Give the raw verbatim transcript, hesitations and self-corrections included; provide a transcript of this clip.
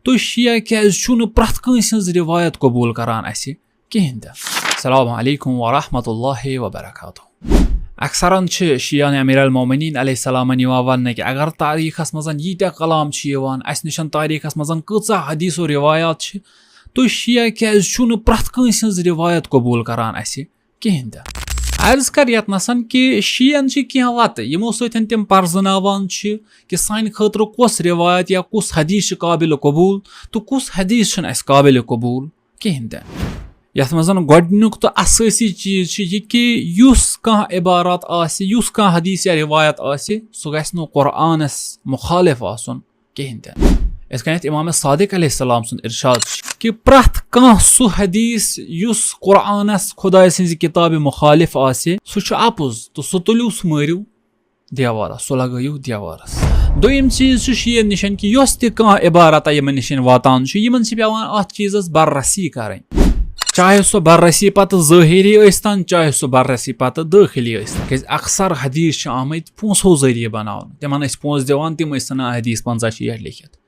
تُہۍ شیعہ کیٛازِ چھُو نہٕ پرٛٮ۪تھ کٲنٛسہِ ہٕنٛز رِوایت قبوٗل کران اَسہِ کِہیٖنۍ تہِ؟ السلام علیکم ورحمۃ اللہ وبرکاتہ۔ اکثرن چھِ شیعہ امیر المومنین علیہ السلامن یِوان وننہٕ کہِ اگر تاریخس منٛز ییٖتیٛاہ کلام چھِ یِوان، اسہِ نِش تاریخس منٛز کۭژاہ حدیث و روایات چھِ، تُہۍ شیعہ کیٛازِ چھِو نہٕ پرٛٮ۪تھ کٲنٛسہِ ہٕنٛز رِوایت قبوٗل کران اَسہِ کِہیٖنۍ تہِ؟ عرض کر یتنسن کہِ شیعن چھِ کینٛہہ وتہٕ، یِمو سۭتۍ تِم پرزناوان چھِ کہِ سانہِ خٲطرٕ کۄس رِوایت یا کُس حدیث چھِ قابل قبوٗل تہٕ کُس حدیث چھُنہٕ اَسہِ قابل قبوٗل کِہیٖنۍ تہِ۔ یَتھ منٛز زَن گۄڈٕنیُک تہٕ اسٲسی چیٖز چھُ یہِ کہِ یُس کانٛہہ عبارت آسہِ، یُس کانٛہہ حدیث یا رِوایت آسہِ، سُہ گژھِ نہٕ قرآنَس مُخالف آسُن کِہیٖنۍ تہِ۔ یِتھ کٔنٮ۪تھ امام صادق علیہ السلام سُنٛد ارشاد چھُ کہِ پرٛٮ۪تھ کانٛہہ سُہ حدیث یُس قرآنَس، خۄداے سٕنٛزِ کِتابہِ مُخالف آسہِ، سُہ چھُ اَپُز تہٕ سُہ تُلِو، سُہ مٲرِو دیوارس، سُہ لگٲیِو دیوارس۔ دوٚیِم چیٖز چھُ شیعن نِشن کہِ یۄس تہِ کانٛہہ عبارت یِمن نِشن واتان چھُ، یِمن چھِ پٮ۪وان اتھ چیٖزس بررسی کرٕنۍ، چاہے سُہ بررسی پتہٕ ظٲہری ٲسۍتن، چاہے سُہ بررسی پتہٕ دٲخلی ٲسۍتن، کیازِ اکثر حدیث چھِ آمٕتۍ پونٛسو ذٔریعہٕ بناونہٕ، تِمن ٲسۍ پونٛسہٕ دِوان، تِم ٲسۍ ژھٕنان حدیث پنٛژاہ شیٹھ لیکھِتھ۔